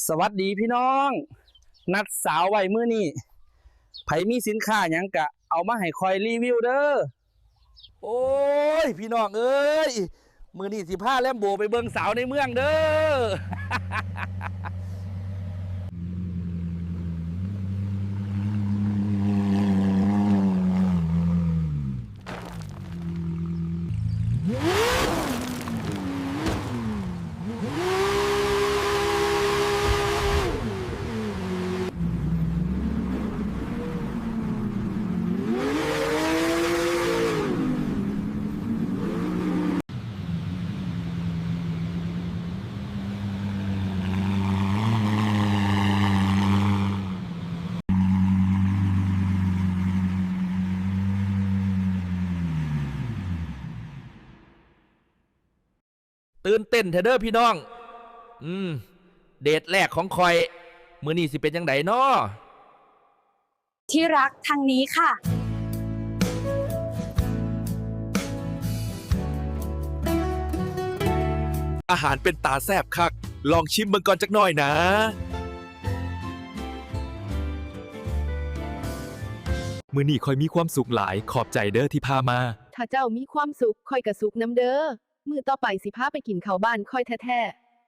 ສະຫວັດດີພີ່ນ້ອງ, ນັດສາວໄວ້ມື້ນີ້, ໃຜມີສິນຄ້າຫຍັງກະເອົາມາໃຫ້ຂ້ອຍຣີວິວເດີ. ໂອ້ຍ ພີ່ນ້ອງເອີຍ, ມື້ນີ້ຊິພາແລມໂບໄປເບິ່ງສາວໃນເມືອງເດີ. ຕື່ນເຕັ້ນແທ້ເດີພີ່ນ້ອງ. ອືມ ເດດແລກຂອງຂ້ອຍ ມື້ນີ້ຊິເປັນຈັ່ງໃດນໍ? ที่รัก ทางนี้ค่ะ. ອາຫານເປັນຕາແຊບຄັກ, ລອງຊິມເບິ່ງກ່ອນຈັກໜ້ອຍນາ. ມື້ນີ້ຂ້ອຍມີຄວາມສຸກຫຼາຍ, ຂອບໃຈເດີທີ່ພາມາ. ຖ້າເຈົ້າມີຄວາມສຸກ, ຂ້ອຍກະສຸກນຳເດີ. ມື້ຕໍ່ໄປຊິພາໄປກິນເຂົ້າບ້ານຂ້ອຍແທ້ໆ.